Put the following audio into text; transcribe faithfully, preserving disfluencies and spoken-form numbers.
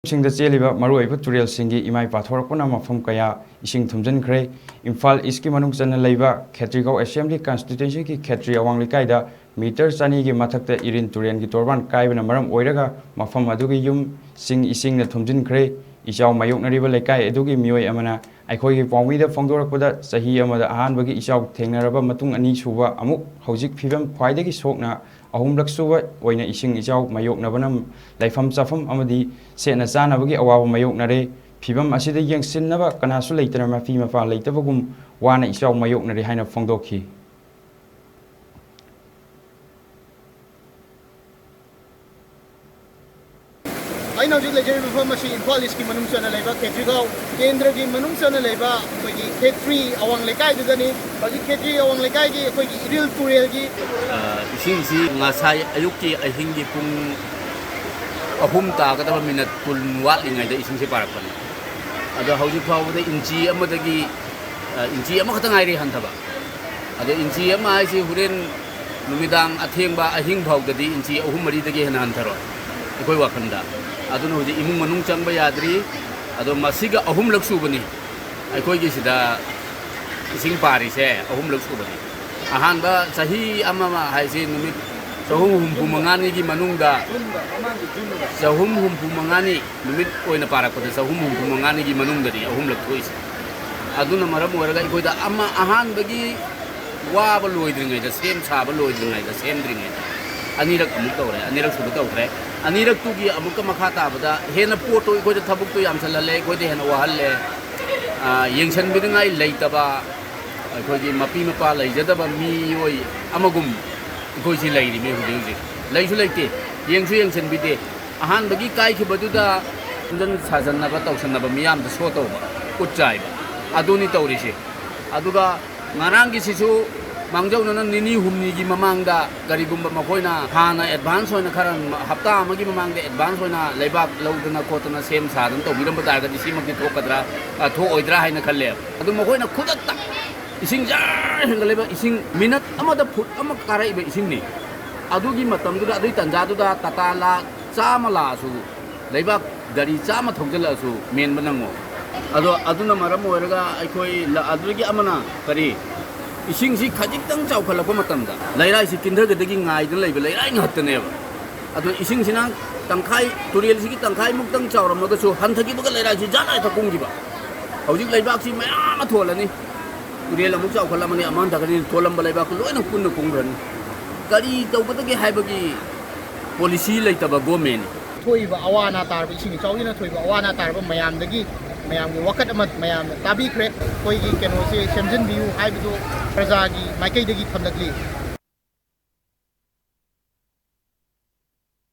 ꯁꯤꯡꯗ ꯆꯦꯜꯂꯤꯕ ꯃꯔꯨꯑꯣꯏꯕ ꯇꯨꯔꯦꯜꯁꯤꯡꯒꯤ ꯏꯃꯥꯏ ꯄꯥꯊꯣꯔꯛꯄꯅ ꯃꯐꯝ ꯀꯌꯥ ꯏꯁꯤꯡ ꯊꯨꯝꯖꯤꯟꯈ꯭ꯔꯦ꯫ ꯏꯝꯐꯥꯜ ꯏꯁꯀꯤ ꯃꯅꯨꯡ ꯆꯟꯅ ꯂꯩꯕ ꯈꯦꯇ꯭ꯔꯤꯒꯥꯎ ꯑꯦꯁꯦꯝꯕ꯭ꯂꯤ ꯀꯟꯁꯇꯤꯇ꯭ꯋꯦꯟꯁꯤꯒꯤ ꯈꯦꯇ꯭ꯔꯤ ꯑꯋꯥꯡ ꯂꯩꯀꯥꯏꯗ ꯃꯤꯇꯔ ꯆꯅꯤꯒꯤ ꯃꯊꯛꯇ ꯏꯔꯤꯜ ꯇꯨꯔꯦꯜꯒꯤ ꯇꯣꯔꯕꯥꯟ ꯀꯥꯏꯕꯅ ꯃꯔꯝ ꯑꯣꯏꯔꯒ ꯃꯐꯝ ꯑꯗꯨꯒꯤ ꯌꯨꯝꯁꯤꯡ ꯏꯁꯤꯡꯅ ꯊꯨꯝꯖꯤꯟꯈ꯭ꯔꯦ꯫ ꯏꯆꯥꯎ ꯃꯥꯌꯣꯛꯅꯔꯤꯕ ꯂꯩꯀꯥꯏ ꯑꯗꯨꯒꯤ ꯃꯤꯑꯣꯏ ꯑꯃꯅ ꯑꯩꯈꯣꯏꯒꯤ ꯄꯥꯎꯃꯤꯗ ꯐꯣꯡꯗꯣꯔꯛꯄꯗ, ꯆꯍꯤ ꯑꯃꯗ ꯑꯍꯥꯟꯕꯒꯤ ꯏꯆꯥꯎ ꯊꯦꯡꯅꯔꯕ ꯃꯇꯨꯡ ꯑꯅꯤꯁꯨꯕ ꯑꯃꯨꯛ ꯍꯧꯖꯤꯛ ꯐꯤꯕꯝ ꯈ꯭ꯋꯥꯏꯗꯒꯤ ꯁꯣꯛꯅ ꯑꯍꯨꯝꯂꯛ ꯁꯨꯕ ꯑꯣꯏꯅ ꯏꯁꯤꯡ ꯏꯆꯥꯎ ꯃꯥꯌꯣꯛꯅꯕꯅ ꯂꯩꯐꯝ ꯆꯥꯐꯝ ꯑꯃꯗꯤ ꯁꯦꯠꯅ ꯆꯥꯅꯕꯒꯤ ꯑꯋꯥꯕ ꯃꯥꯌꯣꯛꯅꯔꯦ꯫ ꯐꯤꯕꯝ ꯑꯁꯤꯗ ꯌꯦꯡꯁꯤꯟꯅꯕ ꯀꯅꯥꯁꯨ ꯂꯩꯇꯅ ꯃꯄꯤ ꯃꯄꯥ ꯂꯩꯇꯕꯒꯨꯝ ꯋꯥꯅ ꯏꯆꯥꯎ ꯃꯥꯌꯣꯛꯅꯔꯦ ꯍꯥꯏꯅ ꯐꯣꯡꯗꯣꯛꯈꯤ꯫ ꯑꯩꯅ ꯍꯧꯖꯤꯛ ꯂꯩꯖꯔꯤꯕ ꯃꯐꯝ ꯑꯁꯤ ꯏꯝꯐꯥꯜ ꯏꯁꯀꯤ ꯃꯅꯨꯡ ꯆꯟꯅ ꯂꯩꯕ ꯈꯦꯇ꯭ꯔꯤꯒꯥꯎ ꯀꯦꯟꯗ꯭ꯔꯒꯤ ꯃꯅꯨꯡ ꯆꯟꯅ ꯂꯩꯕ ꯑꯩꯈꯣꯏꯒꯤ ꯈꯦꯇ꯭ꯔꯤ ꯑꯋꯥꯡ ꯂꯩꯀꯥꯏꯗꯨꯗꯅꯤ꯫ ꯍꯧꯖꯤꯛ ꯈꯦꯇ꯭ꯔꯤ ꯑꯋꯥꯡ ꯂꯩꯀꯥꯏꯒꯤ ꯑꯩꯈꯣꯏꯒꯤ ꯏꯔꯤꯜ ꯇꯨꯔꯦꯜꯒꯤ ꯑ, ꯏꯁꯤꯡꯁꯤ ꯉꯁꯥꯏ ꯑꯌꯨꯛꯀꯤ ꯑꯍꯤꯡꯒꯤ ꯄꯨꯡ ꯑꯍꯨꯝ ꯇꯥꯒꯗꯕ ꯃꯤꯅꯠ ꯀꯨꯟ ꯋꯥꯠꯂꯤꯉꯩꯗ ꯏꯁꯤꯡꯁꯤ ꯄꯥꯔꯛꯄꯅꯤ꯫ ꯑꯗꯣ ꯍꯧꯖꯤꯛ ꯐꯥꯎꯕꯗ ꯏꯟꯆꯤ ꯑꯃꯗꯒꯤ, ꯑ, ꯏꯟꯆꯤ ꯑꯃꯈꯛꯇ ꯉꯥꯏꯔꯤ ꯍꯟꯊꯕ꯫ ꯑꯗꯣ ꯏꯟꯆꯤ ꯑꯃ ꯍꯥꯏꯁꯤ ꯍꯣꯔꯦꯟ ꯅꯨꯃꯤꯗꯥꯡ ꯑꯊꯦꯡꯕ ꯑꯍꯤꯡ ꯐꯥꯎꯗꯗꯤ ꯏꯟꯆꯤ ꯑꯍꯨꯝ ꯃꯔꯤꯗꯒꯤ ꯍꯦꯟꯅ ꯍꯟꯊꯔꯣꯏ ꯑꯩꯈꯣꯏ ꯋꯥꯈꯜꯗ꯫ ꯑꯗꯨꯅ ꯍꯧꯖꯤꯛ ꯏꯃꯨꯡ ꯃꯅꯨꯡ ꯆꯪꯕ ꯌꯥꯗ꯭ꯔꯤ꯫ ꯑꯗꯣ ꯃꯁꯤꯒ ꯑꯍꯨꯝꯂꯛ ꯁꯨꯕꯅꯤ ꯑꯩꯈꯣꯏꯒꯤ ꯁꯤꯗ ꯏꯁꯤꯡ ꯄꯥꯔꯤꯁꯦ, ꯑꯍꯨꯝꯂꯛ ꯁꯨꯕꯅꯤ꯫ ꯑꯍꯥꯟꯕ ꯆꯍꯤ ꯑꯃ ꯍꯥꯏꯁꯤ ꯅꯨꯃꯤꯠ ꯆꯍꯨꯝ ꯍꯨꯝꯐꯨ ꯃꯉꯥꯅꯤꯒꯤ ꯃꯅꯨꯡꯗ, ꯆꯍꯨꯝ ꯍꯨꯝꯐꯨ ꯃꯉꯥꯅꯤ ꯅꯨꯃꯤꯠ ꯑꯣꯏꯅ ꯄꯥꯔꯛꯄꯗ ꯆꯍꯨꯝ ꯍꯨꯝꯐꯨ ꯃꯉꯥꯅꯤꯒꯤ ꯃꯅꯨꯡꯗꯅꯤ ꯑꯍꯨꯝꯂꯛ ꯊꯣꯛꯏꯁꯦ꯫ ꯑꯗꯨꯅ ꯃꯔꯝ ꯑꯣꯏꯔꯒ ꯑꯩꯈꯣꯏꯗ ꯑꯃ ꯑꯍꯥꯟꯕꯒꯤ ꯋꯥꯕ ꯂꯣꯏꯗ꯭ꯔꯤꯉꯩꯗ, ꯁꯦꯝ ꯁꯥꯕ ꯂꯣꯏꯗ꯭ꯔꯤꯉꯩꯗ, ꯁꯦꯝꯗ꯭ꯔꯤꯉꯩꯗ ꯑꯅꯤꯔꯛ ꯑꯃꯨꯛ ꯇꯧꯔꯦ, ꯑꯅꯤꯔꯛ ꯁꯨꯕ ꯇꯧꯈ꯭ꯔꯦ꯫ ꯑꯅꯤꯔꯛꯇꯨꯒꯤ ꯑꯃꯨꯛꯀ ꯃꯈꯥ ꯇꯥꯕꯗ ꯍꯦꯟꯅ ꯄꯣꯠꯇꯣ ꯑꯩꯈꯣꯏꯗ ꯊꯕꯛꯇꯣ ꯌꯥꯝꯁꯜꯍꯜꯂꯦ, ꯑꯩꯈꯣꯏꯗ ꯍꯦꯟꯅ ꯋꯥꯍꯜꯂꯦ꯫ ꯑ, ꯌꯦꯡꯁꯤꯟꯕꯤꯅꯤꯡꯉꯥꯏ ꯂꯩꯇꯕ, ꯑꯩꯈꯣꯏꯒꯤ ꯃꯄꯤ ꯃꯄꯥ ꯂꯩꯖꯗꯕ ꯃꯤꯑꯣꯏ ꯑꯃꯒꯨꯝ ꯑꯩꯈꯣꯏꯁꯤ ꯂꯩꯔꯤꯃꯤ ꯍꯧꯖꯤꯛ ꯍꯧꯖꯤꯛ꯫ ꯂꯩꯁꯨ ꯂꯩꯇꯦ, ꯌꯦꯡꯁꯨ ꯌꯦꯡꯁꯤꯟꯕꯤꯗꯦ꯫ ꯑꯍꯥꯟꯕꯒꯤ ꯀꯥꯏꯈꯤꯕꯗꯨꯗ ꯁꯦꯝꯖꯤꯟ ꯁꯥꯖꯟꯅꯕ ꯇꯧꯁꯟꯅꯕ ꯃꯤꯌꯥꯝꯗ ꯁꯣ ꯇꯧꯕ, ꯎꯠ ꯆꯥꯏꯕ, ꯑꯗꯨꯅꯤ ꯇꯧꯔꯤꯁꯦ꯫ ꯑꯗꯨꯒ ꯉꯔꯥꯡꯒꯤꯁꯤꯁꯨ ꯃꯥꯡꯖꯧꯅꯅ ꯅꯤꯅꯤ ꯍꯨꯝꯅꯤꯒꯤ ꯃꯃꯥꯡꯗ ꯀꯔꯤꯒꯨꯝꯕ ꯃꯈꯣꯏꯅ ꯍꯥꯟꯅ ꯑꯦꯗꯚꯥꯟꯁ ꯑꯣꯏꯅ ꯈꯔ ꯍꯞꯇꯥ ꯑꯃꯒꯤ ꯃꯃꯥꯡꯗ ꯑꯦꯗꯚꯥꯟꯁ ꯑꯣꯏꯅ ꯂꯩꯕꯥꯛ ꯂꯧꯗꯅ ꯈꯣꯠꯇꯅ ꯁꯦꯝ ꯁꯥꯗꯅ ꯇꯧꯕꯤꯔꯝꯕ ꯇꯥꯔꯒꯗꯤ ꯁꯤꯃꯛꯇꯤ ꯊꯣꯛꯀꯗ꯭ꯔꯥ, ꯑ, ꯊꯣꯛꯑꯣꯏꯗ꯭ꯔꯥ ꯍꯥꯏꯅ ꯈꯜꯂꯦꯕ꯫ ꯑꯗꯨ ꯃꯈꯣꯏꯅ ꯈꯨꯗꯛꯇ ꯏꯁꯤꯡ ꯖꯔ ꯍꯦꯟꯒꯠꯂꯛꯏꯕ, ꯏꯁꯤꯡ ꯃꯤꯅꯠ ꯑꯃꯗ ꯐꯨꯠ ꯑꯃ ꯀꯥꯔꯛꯏꯕ ꯏꯁꯤꯡꯅꯤ꯫ ꯑꯗꯨꯒꯤ ꯃꯇꯝꯗꯨꯗ, ꯑꯗꯨꯒꯤ ꯇꯥꯟꯖꯥꯗꯨꯗ ꯇꯥꯇꯥ ꯂꯥꯈ ꯆꯥꯝꯃ ꯂꯥꯛꯑꯁꯨ, ꯂꯩꯕꯥꯛ ꯒꯥꯔꯤ ꯆꯥꯝꯃ ꯊꯧꯖꯤꯜꯂꯛꯑꯁꯨ ꯃꯦꯟꯕ ꯅꯪꯉꯣꯏ꯫ ꯑꯗꯣ ꯑꯗꯨꯅ ꯃꯔꯝ ꯑꯣꯏꯔꯒ ꯑꯩꯈꯣꯏ ꯂ-, ꯑꯗꯨꯗꯒꯤ ꯑꯃꯅ ꯀꯔꯤ, ꯏꯁꯤꯡꯁꯤ ꯈꯖꯤꯛꯇꯪ ꯆꯥꯎꯈꯠꯂꯛꯄ ꯃꯇꯝꯗ ꯂꯩꯔꯥꯏꯁꯤ ꯀꯤꯟꯊꯒꯗꯒꯤ ꯉꯥꯏꯗꯅ ꯂꯩꯕ ꯂꯩꯔꯥꯏ ꯉꯥꯛꯇꯅꯦꯕ꯫ ꯑꯗꯣ ꯏꯁꯤꯡꯁꯤꯅ ꯇꯪꯈꯥꯏ, ꯇꯨꯔꯦꯜꯁꯤꯒꯤ ꯇꯪꯈꯥꯏꯃꯨꯛꯇꯪ ꯆꯥꯎꯔꯝꯃꯒꯁꯨ ꯍꯟꯊꯈꯤꯕꯒ ꯂꯩꯔꯥꯏꯁꯤ ꯖꯥꯠ ꯍꯦꯛꯇ ꯀꯨꯝꯈꯤꯕ꯫ ꯍꯧꯖꯤꯛ ꯂꯩꯕꯥꯛꯁꯤ ꯃꯌꯥꯝ ꯑꯃ ꯊꯣꯜꯂꯅꯤ, ꯇꯨꯔꯦꯜ ꯑꯃꯨꯛ ꯆꯥꯎꯈꯠꯂꯝꯃꯅꯤ, ꯑꯃ ꯍꯟꯊꯒꯅꯤ, ꯊꯣꯜꯂꯝꯕ ꯂꯩꯕꯥꯛꯇꯨ ꯂꯣꯏꯅ ꯄꯨꯟꯅ ꯀꯨꯝꯈ꯭ꯔꯅꯤ꯫ ꯀꯔꯤ ꯇꯧꯒꯗꯒꯦ ꯍꯥꯏꯕꯒꯤ ꯄꯣꯂꯤꯁꯤ ꯂꯩꯇꯕ ꯒꯣꯔꯃꯦꯟ꯫ ꯊꯣꯛꯏꯕ ꯑꯋꯥ ꯑꯅꯥ ꯇꯥꯔꯕ, ꯏꯁꯤꯡ ꯏꯆꯥꯎꯁꯤꯅ ꯊꯣꯛꯏꯕ ꯑꯋꯥ ꯑꯅꯥ ꯇꯥꯔꯕ ꯃꯌꯥꯝꯗꯒꯤ, ꯃꯌꯥꯝꯒꯤ ꯋꯥꯀꯠ ꯑꯃ ꯃꯌꯥꯝꯅ ꯇꯥꯕꯤꯈ꯭ꯔꯦ꯫ ꯑꯩꯈꯣꯏꯒꯤ ꯀꯩꯅꯣꯁꯦ ꯁꯦꯝꯖꯤꯟꯕꯤꯌꯨ ꯍꯥꯏꯕꯗꯨ ꯄ꯭ꯔꯖꯥꯒꯤ ꯃꯥꯏꯀꯩꯗꯒꯤ ꯊꯝꯂꯛꯂꯤ꯫